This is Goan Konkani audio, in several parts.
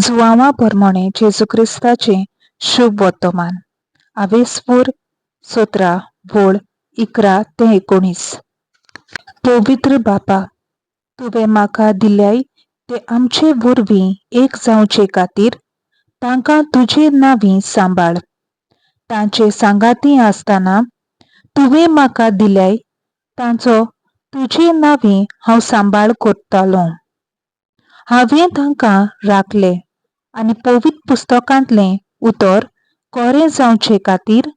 जुआंवा परमोणें जेजू क्रिस्ताचें शुभ वर्तमान. आवेस्पूर 17 वोळ 11 ते 19. पवित्र बापा, तुवें म्हाका दिल्याय ते आमचे वरवीं एक जावचे खातीर तांकां तुजे नांवी सांबाळ. तांचे सांगाती आसतना तुवें म्हाका दिल्याय तांचो तुजे नांवी हांव सांबाळ करतालों. हांवें तांकां राखले आनी पवित्र पुस्तकांतलें उतर खरें जावचे खातीर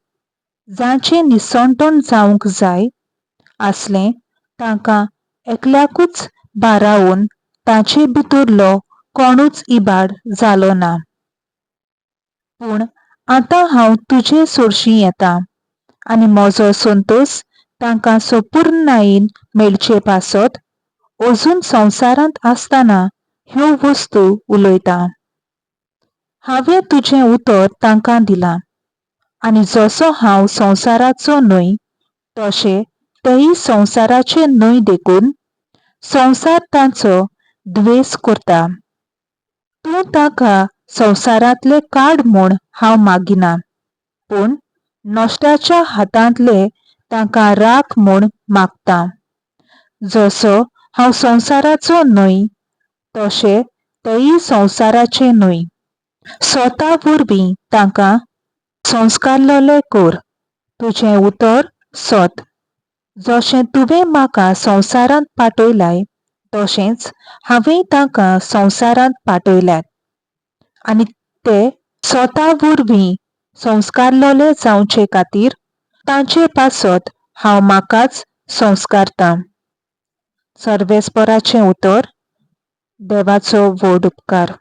जांचें निसणटण जावंक जाय आसलें तांकां एकल्याकूच भारावन तांचे भितरलो कोणूच इबाड जालो ना. पूण आतां हांव तुजे सोरशीं येतां आनी म्हजो संतोस तांकां संपुर्णायेन मेळचे पासत अजून संवसारांत आसतना ह्यो वस्तू उलयतां. हांवें तुजें उतर तांकां दिलां आनी जसो हांव संवसाराचो न्हय तशें तेय संवसाराचे न्हय देखून संवसार तांचो द्वेस करता. तूं तांकां संवसारांतले काड म्हूण हांव मागिना, पूण नश्टाच्या हातांतले तांकां राख म्हूण मागतां. जसो हांव संवसाराचो न्हय तशें तेय संवसाराचे न्हय. स्वता वरवीं तांकां संस्कारलेले कर. तुजें उतर सत. जशें तुवें म्हाका संवसारांत पाठयलाय तशेंच हांवें तांकां संवसारांत पाठयल्यात आनी ते स्वता वरवीं संस्कारलेले जावचे खातीर तांचे पासत हांव म्हाकाच संस्कारतां. सर्वेस्पराचें उतर. देवाचो व्हड उपकार.